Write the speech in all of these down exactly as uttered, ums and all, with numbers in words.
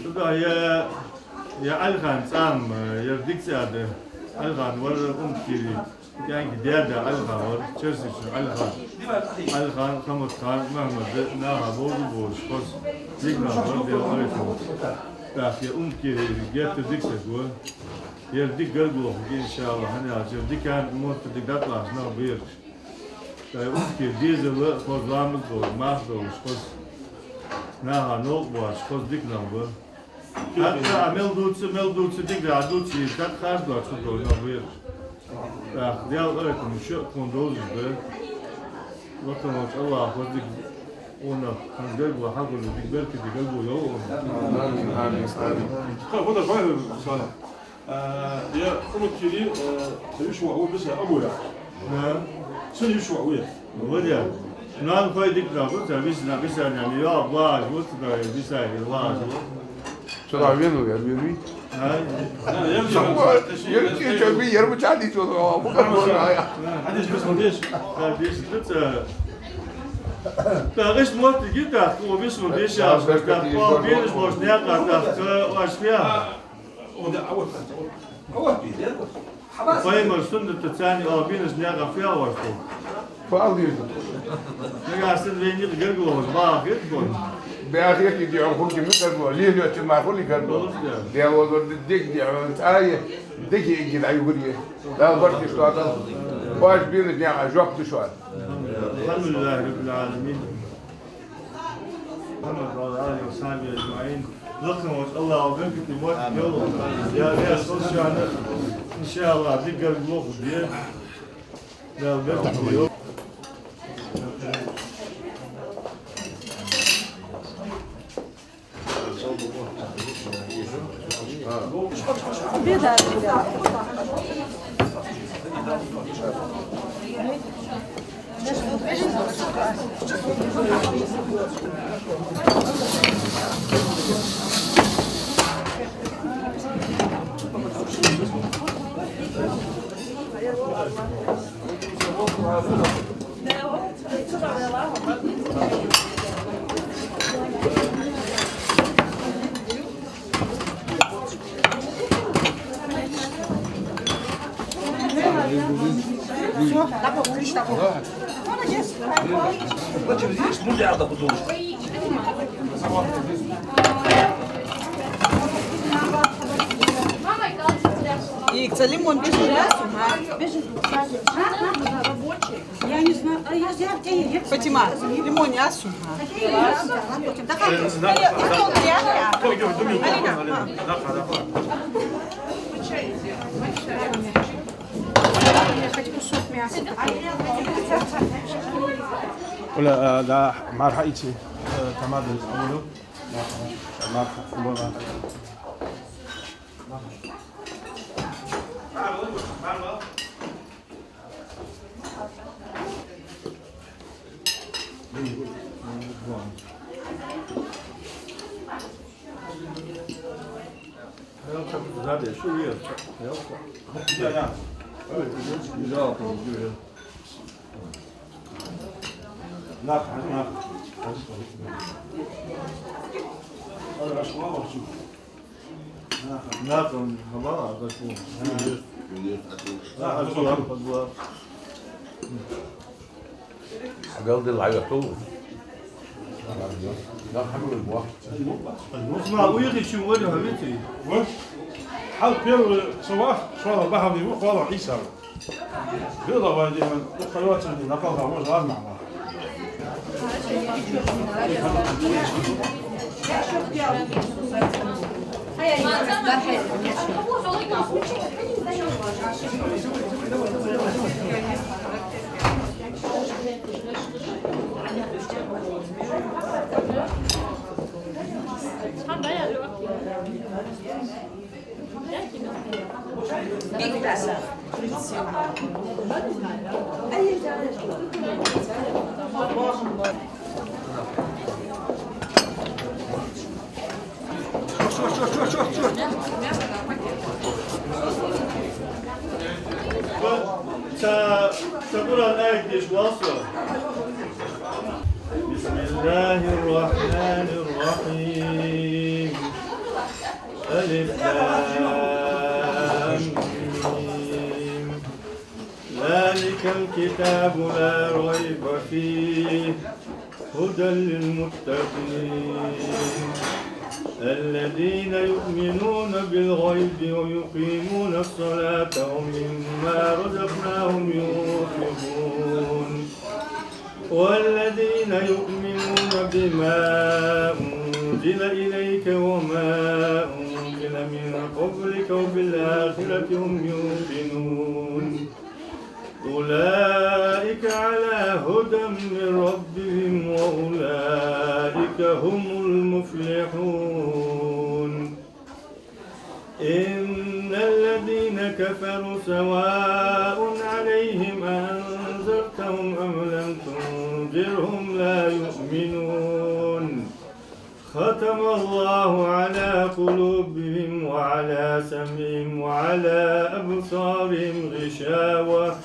Сюда я, я Ӏалихан цӀа ма, я дика цӀа да. Ӏалихан вар Умткери кӀаьнка даь-да Ӏалихан вар, Черсичун Ӏалихан. Ӏалихан, Хаматхан, Махьмад, наха бовду болаш хоза. Дика нах бар, Даьла къахетамца. ТӀаккха я Умткери геттара дика саг ва. Ер дика гаргало хургья, иншааллахӀ, хӀана аьлча ер дикан мотт дика дӀатӀалаш нах ба ераш. ТӀаккха Умткера дезал а хоза, ламаз долаш, марха долаш хоза. Наха новкъа боацаш хоза дика нах ба. ХӀаьта а мел дувца, мел дувца, дика дӀа дувца, из тӀаккха харц доацаш хургдола нах ба ераш. ТӀаккха Даьла къахетамца шо а тхона довзаш да. Лакха волча АллахӀа хоза дика къонах, хӀанз гаргало хьахулаш, дика беркате гаргало йойла. Амин, амин, амин. Ха, вот так, Салих. А, я Умткери, а, виш воӀ ва, биса Абуя. А? Са виш воӀ ва. Вадя. Нана хой дика нах ба, ца виса, виса нана, я, важ, вот, да, виса, важ. Цо дӀавенав, я веви. А? А, я веви. Сама, я веви, чё, би, я рыбача дичо, а, бу как можно, а, я. Хьадис, бисмилла деш. Хьадис, да, ца. ТӀаккха иштта моттиг я тӀаккха, о, бисмилла деш, да, а, да, тӀаккха, да, о, да, бенаш да, бош, да, наькъа, да, тӀаккха, оаш фу я? А, о, да, а вот, а вот. А вот, би, да, вот. Пайхамара суннатаца цхьана оаха бенаш наькъа фу яхаш хул? Фу ала деза? Нагахьа санна вайна юкъе гаргало хургбаха хет хьона? Баха хет, из дийхьа хургья ма гаргало, лелаеча мара хул гаргало. Хулаш да. Даьла валар дика дийхьа, цӀа а, дика эггара дӀаюгар е. Дала барт еш доадолда. Оаш бенаш наькъа жоп да шоана. الحمد لله رب العالمين. محمد وعلى آله وصحبه أجمعين. Лакха волча АллахӀа беркате моттиг йойла. Я, я, со шоана, иншааллахӀ, дика гаргало хургья. Даьла беркате йойла. Ийга, цхьа лимон чу ясу, ма. Я не знаю. А я, я, я, я. Фатима, лимон ясу, ма. Алина, а. Хоть кусок мяса. Оля, а, да, марха ици. Э, тамада, Оля. Марха, марха. Хьабелдалла хьайоттал. Нах хьамил боху. Усман, уйхи чу вари хьавити? Ва? Хьал первый сова, шола бахьали ву, хола Ӏийса. Бела вай диман, у хайоцан дин, напал ха, вож ладна ма. Ца, ца Къуръан аят деш вал со. بسم الله الرحمن الرحيم. ألف لام ميم. ذلك الكتاب لا ريب فيه هدى للمتقين الذين يؤمنون بالغيب ويقيمون الصلاة ومما رزقناهم ينفقون والذين يؤمنون بما أنزل إليك وما أنزل من قبلك وبالآخرة هم يوقنون أولئك على هدى من ربهم وأولئك هم المفلحون إن الذين كفروا سواء عليهم أأنذرتهم أم لم تنذرهم لا يؤمنون ختم الله على قلوبهم وعلى سمعهم وعلى أبصارهم غشاوة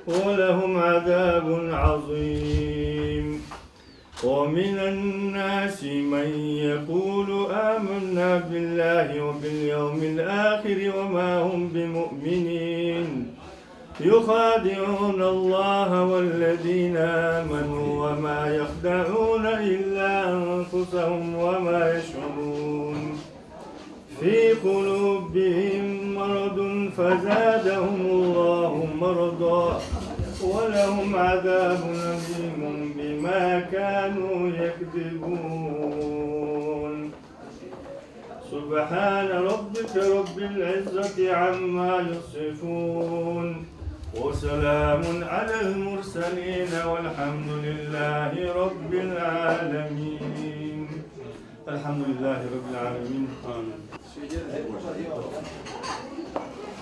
ولهم عذاب عظيم ومن الناس من يقول آمنا بالله وباليوم الآخر وما هم بمؤمنين يخادعون الله والذين آمنوا وما يخدعون إلا أنفسهم وما يشعرون في قلوبهم مرض فزادهم الله مرضا ولهم عذاب أليم بما كانوا يكذبون سبحان ربك رب العزة عما يصفون وسلام على المرسلين والحمد لله رب العالمين الحمد لله رب العالمين آمين